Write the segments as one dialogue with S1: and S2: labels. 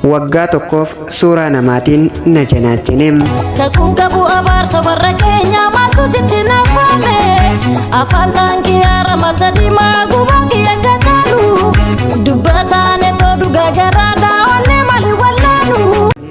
S1: Waggaa tokkoof suuraa namaatiin na janaajjane.
S2: Kakuun qabu abaarsa warra keenyaa maaltu sitti naafame? Afaan taankii haara mata diimaa gubaa kiyya akka caalu. Dubbataan etoo dhugaa garaa daawwannee maali wallaalu?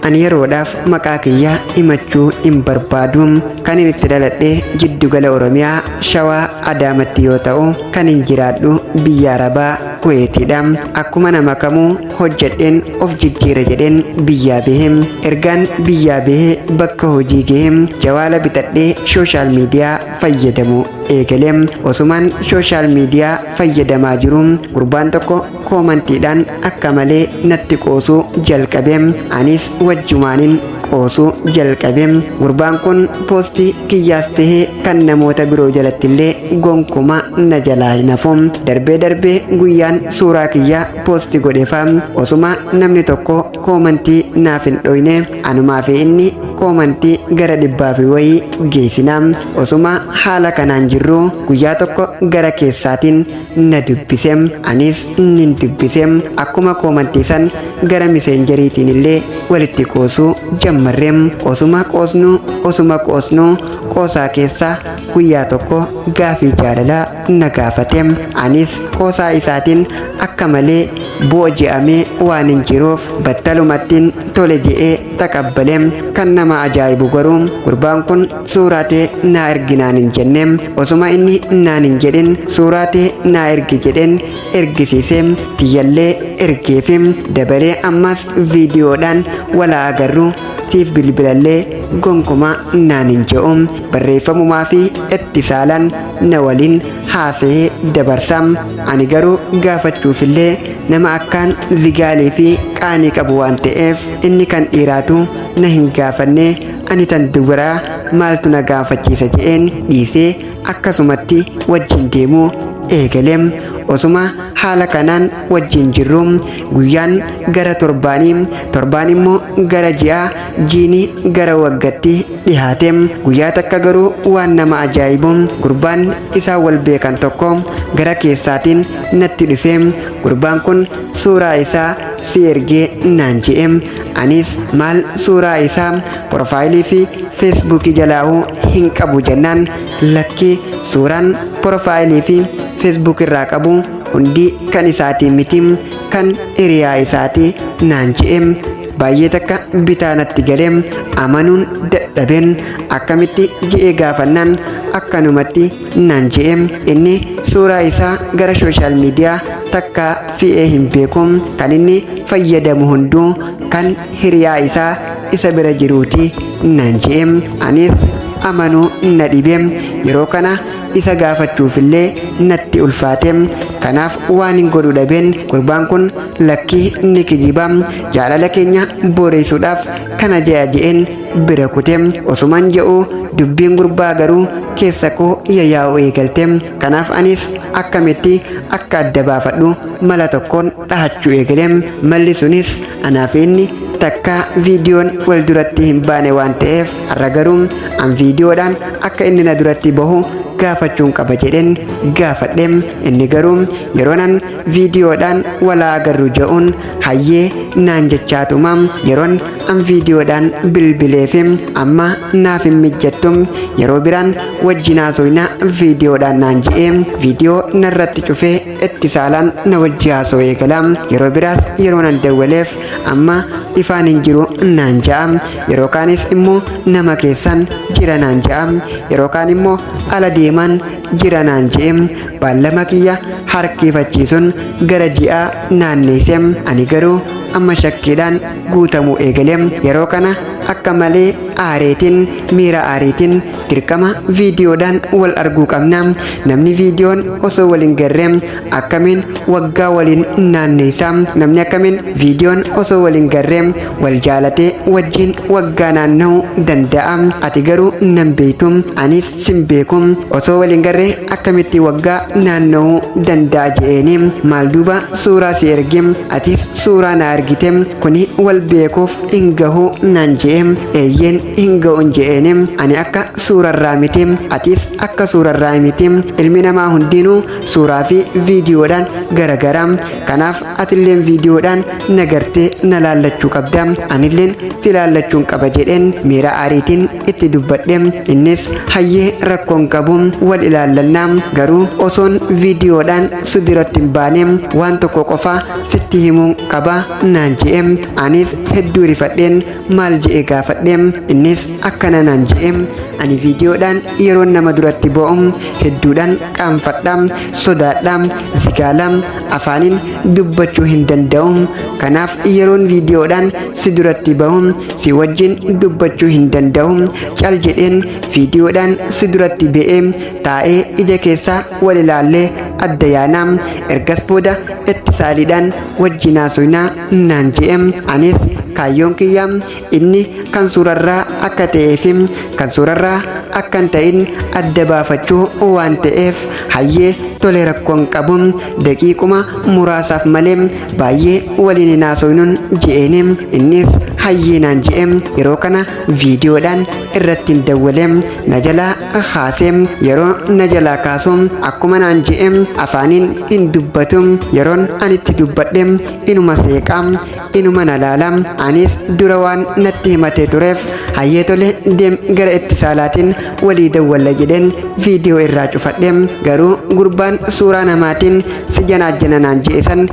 S1: Ani yeroodhaaf maqaa kiyya himachuu hin barbaadu. Kan inni itti dhaladhe jiddugala Oromiyaa Shawaa Adaamatti yoo ta'u, kan hin jiraadhu biyya Arabaa Kuweetiidha. Akkuma nama kamuu hojjedheen of jijjiira jedheen biyyaa bahe. Ergaan biyyaa bahee bakka hojii gahe jawaala bitadhee social media fayyadamu eegale. Osumaan social media fayyadamaa jiru gurbaan tokko koomantiidhaan akka malee natti qoosuu jalqabe. Anis wajjumaanin qoosuu jalqabe. Gurbaan kun poostii kiyyaas tahee kan namoota biroo jalattillee gonkuma na jalaa hin hafu. Darbee darbee guyyaan suuraa kiyyaa poosti godhefa osuma namni tokko koomantii naaf hin dhoyne anumaa fi inni koomantii gara dhibbaa fi wayii geessina. Osuma haala kanaan jirru guyyaa tokko gara keessaatiin na dubbise. Anis nin dubbise. Akkuma koomantii san gara miseenjeriitiin illee walitti qoosuu jammarre. Osuma qoosnu osuma qoosnu qoosaa keessa guyyaa tokko gaafii jaalalaa na gaafate. Anis qoosaa isaatiin akka malee booji'amee waan hin jiruuf battalumattiin tole je'ee taqabbale. Kan nama ajaa'ibu garuu gurbaan kun suuraa tee naa ergi naan hin jenne. Osuma inni naan hin jedhin suuraa tee naa ergi jedheen ergisiise. Tiyyallee ergeefi dabalee ammas viidiyoodhaan walaa agarru siif bilbilallee gonkumaa naan hin je'u. Barreeffamumaa fi ittisaalaan na waliin haasa'ee dabarsa. Ani garuu gaafachuufillee nama akkaan zigaalii fi qaanii qabu waan ta'eef inni kan dhiiraatu na hin gaafanne, ani tan dubaraa maaltu na gaafachiisa je'een dhiisee akkasumatti wajjin deemuu eegale. Osuma haala kanaan wajjin jirru guyyaan gara torbaanii, torbaan immoo gara ji'aa, jiini gara waggatti dhihaate. Guyyaa takka garuu waan nama ajaa'ibu gurbaan isaan wal beekan tokko gara keessaatiin natti dhufe. Gurbaan kun suuraa isaa si ergee naan je'e. Anis maal suuraa isaa porofaayilii fi feesbuukii jalaahuu hin qabu jennaan, lakkii suuraan porofaayilii fi feesbuuk irraa qabu hundi kan isaatii miti, kan hiriyaa isaatii naan je'e. Baay'ee takka bitaa natti galee amanuun dadhabeen. Akkamitti je'ee gaafannaan akkanumatti naan je'e. Inni suuraa isaa gara social media takka fe'ee hin beeku. Kan inni fayyadamu hunduu kan hiriyaa isaa isa bira jiruuti naan je'e. Anis amanuu na dhibe. Yeroo kana isa gaafachuufillee natti ulfaate. Kanaaf waan hin godhu dhabeen gurbaan kun lakkii ni kijiba, jaalala keenya booreessuudhaaf kana je'a je'een bira kute. Osuman je'u dubbiin gurbaa garuu keessa koo yayaa'u eegalte. Kanaaf anis akkamitti akka adda baafadhu mala tokkoon dhahachuu eegale. Malli sunis anaa fi inni takka viidiyoon wal duratti hin baane waan ta'eef har'a garuu an viidiyoodhaan akka inni na duratti bahu gaafachuun qaba jedheen gaafadhe. Inni garuu yeroon an viidiyoodhaan walaa agarru je'uun hayyee naan jechaatuma yeroon an viidiyoodhaan bilbileefi amma naaf hin mijjattu, yeroo biraan wajjin haasofna viidiyoodhaan naan je'e. Viidiyoo narratti cufee itti saalaan na wajji haasoo eegala. Yeroo biraas yeroon an dawwaleef amma ifaan hin jiru naan ja'a. Yeroo kaanis immoo nama keessan jira naan ja'a. Yeroo kaan immoo ala deemaan jira naan je'e. Baallama kiyya harkifachiisuun gara ji'aa naanneesse. Ani garuu amma shakkiidhaan guutamuu eegale. Yeroo kana akka malee aareetiin, miira aariitiin, dirqama viidiyoodhaan wal arguu qabna, namni viidiyoon osoo wal hin garree akkamiin waggaa waliin naanneessa, namni akkamiin viidiyoon osoo wal hin garree wal jaalatee wajjin waggaa naanna'uu danda'a? Ati garuu nan beektu, anis sin beeku, osoo wal hin garree akkamitti waggaa naanna'uu danda'a je'eeni. Maal duuba suuraa si erge, atis suuraa na argite, kuni wal beekuuf hin gahu naan je'e. Eeyyeen, hin ga'uun je'eeni. Ani akka suuraa Suurarraa miti, atis akka suurarraa miti. Ilmi namaa hundinuu suuraa fi viidiyoodhaan garagara. Kanaaf atilleen viidiyoodhaan na gartee na laallachuu qabda, anilleen si laallachuun qaba jedheen miira aariitiin itti dubbadhe. Innis hayyee, rakkoon qabu, wal ilaallannaa, garuu osoon viidiyoodhaan si duratti hin baane waan tokko qofa sitti himuu qaba naan je'e. Anis hedduu rifadheen maal je'e gaafadhe. Innis akkana naan je'e: ani viidiyoodhaan yeroon nama duratti bo'u hedduudhaan qaanfadha, sodaadha, zigaala, afaaniin dubbachuu hin danda'u. Kanaaf yeroon viidiyoodhaan si duratti bahu si wajjin dubbachuu hin danda'u. Cal jedheen viidiyoodhaan si duratti ba'ee taa'ee ija keessaa wal ilaallee adda yaana. Ergas booda ittisaaliidhaan wajjin haasofnaa naan je'e. Anis kaayyoon kiyya inni kan suurarraa akka ta'ee fi kan suurarraa akka hin ta'in adda baafachuu waan ta'eef, hayyee, tole, rakkoon qabu, daqiiquma muraasaaf malee baay'ee waliin hin haasofnuun je'eeni. Innis hayyee naan je'e. Yeroo kana viidiyoodhaan irratti hin dawwale. Na jalaa kaasee, yeroo na jalaa kaasu akkuma naan je'e afaaniin hin dubbatu. Yeroon ani itti dubbadhe inuma seeqa, inuma na laala. Anis dura waan natti himatee tureef, hayyee, tole, deem, gara itti saalaatiin walii dawwalla jedheen viidiyoo irraa cufadhe. Garuu gurbaan suuraa namaatiin si janaajjana naan je'e san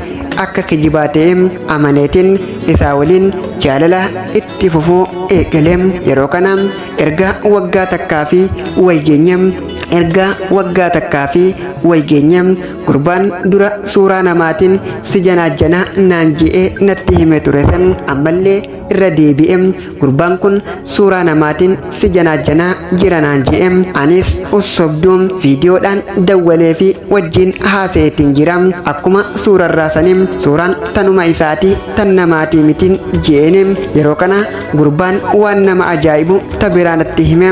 S1: akka kijibaa ta'e amaneetiin isaa waliin jaalala itti fufuu eegale. Yeroo kana erga waggaa takkaa fi waygeenye, erga waggaa takkaa fi waygeenye, gurbaan dura suuraa namaatiin si janaajjana naan je'ee natti hime ture san ammallee irra deebi'e. Gurbaan kun suuraa namaatiin si janaajjanaa jira naan je'e. Anis ussobduu, viidiyoodhaan dawwalee fi wajjin haasa'eetiin jira, akkuma suurarraa sanii suuraan tanuma isaatii, tan namaatii mitiin je'een. Yeroo kana gurbaan waan nama ajaa'ibu ta biraa natti hime: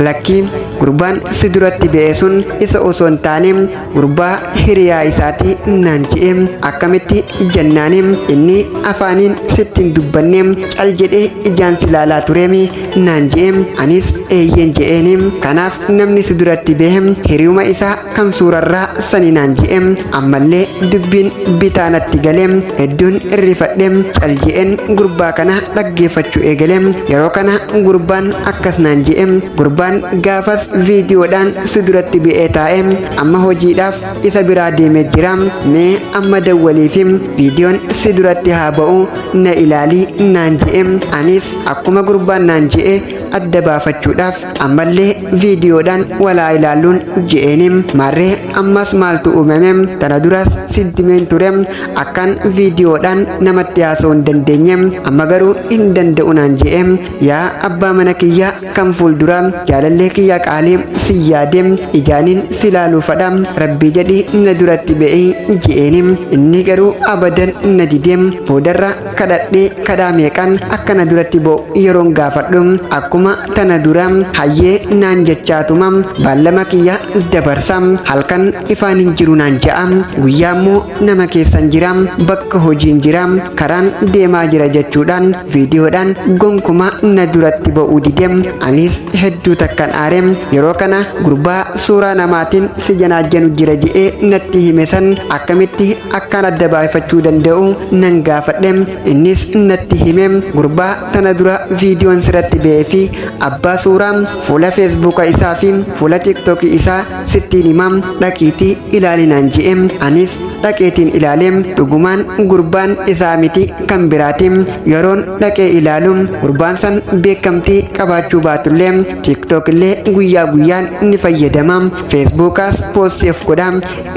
S1: lakkii, gurbaan si duratti ba'e sun isa osoo hin taane gurbaa hiriyaa isaatii naan je'e. Akkamitti jennaani, inni afaaniin sitti hin dubbanne, cal jedhee ijaan si ilaalaa tureemi naan je'e. Anis eeyyeen je'eeni. Kanaaf namni si duratti bahe hiriyuma isaa kan suurarraa sani naan je'e. Ammallee dubbiin bitaa natti galee hedduun irrifadhe. Cal je'een gurbaa kana dhaggeeffachuu eegale. Yeroo kana gurbaan akkas naan je'e: gurbaan gaafas viidiyoodhaan si duratti ba'ee taa'e amma hojiidhaaf isa biraa deemee jira. Mee amma dawwalii fi viidiyoon si duratti haa ba'u, na ilaalii naan je'e. Anis akkuma gurbaan naan je'e adda baafachuudhaaf ammallee viidiyoodhaan walaa ilaalluun je'eeni. Maarree ammas maaltu uumame? Tana duras sitti himeen ture, akkan viidiyoodhaan namatti haasa'uu hin dandeenye, amma garuu hin danda'u naan je'e. Yaa abbaa mana kiyya kan fuuldura, jaalallee kiyya qaalii, si yaade, ijaaniin si ilaaluu fadha, rabbii jedhi na duratti ba'ee je'eeni. Inni garuu abadan na dide. Boodarra kadhadhee, kadhaa meeqan akka na duratti ba'u yeroon gaafadhu akkuma tana dura hayyee naan jechaatuma baallama kiyya dabarsa. Halkan ifaan hin jiru naan ja'a, guyyaa immoo nama keessan jira, bakka hojiin jira, karaan deemaa jira jechuudhaan viidiyoodhaan gonkuma na duratti ba'uu dide. Anis hedduu takkan aare. Yeroo kana gurbaa suuraa namaatiin si janaajjanu jira je'ee natti hime san akkamitti akkaan adda baafachuu danda'u nan gaafadhe. Innis natti hime: gurbaa tana dura viidiyoon sirratti ba'ee fi abbaa suuraa fuula Feesbuuka isaa fi fuula Tiiktookii isaa sittiin hima, dhaqiitii ilaalinaan je'e. Anis dhaqeetiin ilaale. Dhugumaan gurbaan isaa miti, kan biraati. Yeroon dhaqee ilaalu gurbaan san beekamtii qabaachuu baatullee TikTok illee guyyaa guyyaan ni fayyadama, Feesbuukaas post of godha,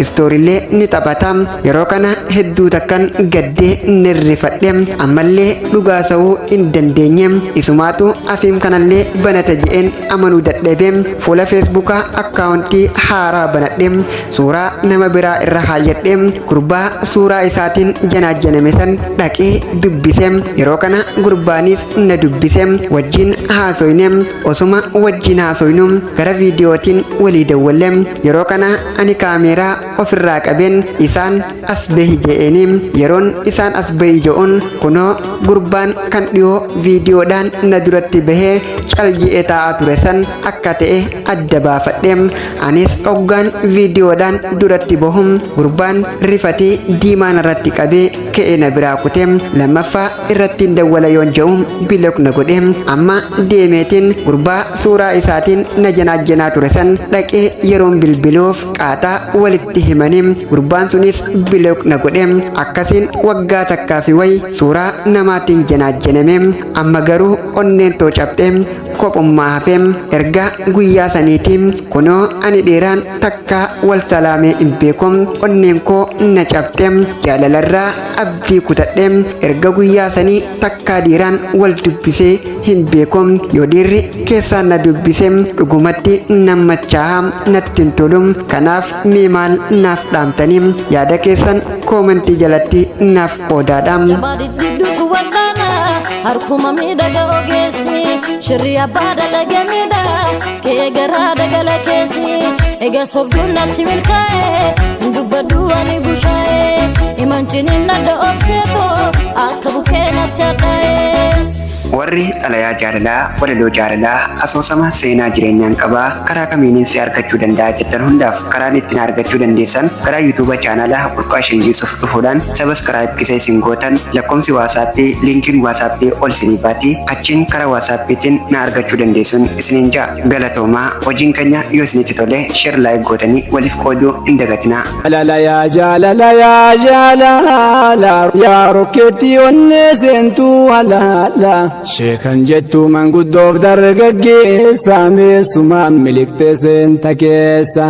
S1: story llee ni taphata. Yeroo kana hedduu takkan gaddee nirrifadhe. Ammallee dhugaa sa'uu hin dandeenye. Isumaatu asiin kanallee banata je'een amanuu dadhabe. Fuula Feesbuukaa akkaawuntii haaraa banadhe, suuraa nama biraa irra kaayyadhe. Gurbaa suuraa isaatiin janaajjaname san dhaqee dubbise. Yeroo kana gurbaanis na dubbise, wajjin haasoyne. Osuma wajjin haasoynu gara viidiyootiin walii dawwalle. Yeroo kana ani kaameeraa ofirraa qabeen isaan as bahi je'eeni. Yeroon isaan as bahi je'uun kunoo gurbaan kan dhiyoo viidiyoodhaan na duratti bahee cal je'ee taa'aa ture san akka ta'e adda baafadhe. Anis hoggaan viidiyoodhaan duratti bahu gurbaan rifatee diimaan irratti qabee ka'ee na biraa kute. Lammaffaa irrattiin dawwala yoon je'u block na godhe. Amma deemeetiin gurbaa suuraa isaatiin na janaajjanaa ture san dhaqee yeroon bilbiluuf qaaxaa walitti himanii gurbaan sunis block na godhe. Akkasiin waggaa takkaa fi wayi suuraa namaatiin janaajjaname. Amma garuu onneen too cabxe, kophummaa hafe. Erga guyyaa saniitiin kunoo ani dhiiraan takkaa wal salaamee hin beeku. Onneen koo na cabxe, jaalalarraa abdii kutadhe. Erga guyyaa sanii takkaa dhiiraan wal dubbisee hin beeku. Yoo dhiirri keessaan na dubbise dhugumatti nammachaa'a, natti hin tolu. Kanaaf mee maal naaf dhaamtanii? Yaada keessan koomentii jalatti naaf qoodaadha.
S2: Jabaa diddigduutu wal'aana, harkuma miidhaga ogeessi, shirri abbaa dalagamidha kee garaa dagala keessi. Egaa sobduun natti milkaa'e, hin dubbadhu ani bushaa'e, himanciniin nadda obseetoo akka bukkee natti hadhaa'e.
S1: Warri xalayaa jaalalaa, walaloo jaalalaa, asoosama seenaa jireenyaan qabaa karaa kamiinin si argachuu danda'a jettan hundaaf, karaan ittiin argachuu dandeessan karaa yuutuuba chaanaalaa Burqaa Shangiisuuf dhufuudhaan subscribe kisa isin gootan, lakkoomsi waasaappii, liinkiin waasaappii ol isinii baati, achiin karaa waasaappiitiin na argachuu dandeessuun isiniin ja'a. Galatoomaa. Hojiin keenya yoo isinitti tole share, like gootanii waliif qooduu hin dagatinaa.
S3: Jaalala yaa jaalala yaa jaalala, yaa rokkeetti onnee seentuu halaala, sheekan jettu manguddoof dargaggeessa, meessumaan miliqxee seenta keessa.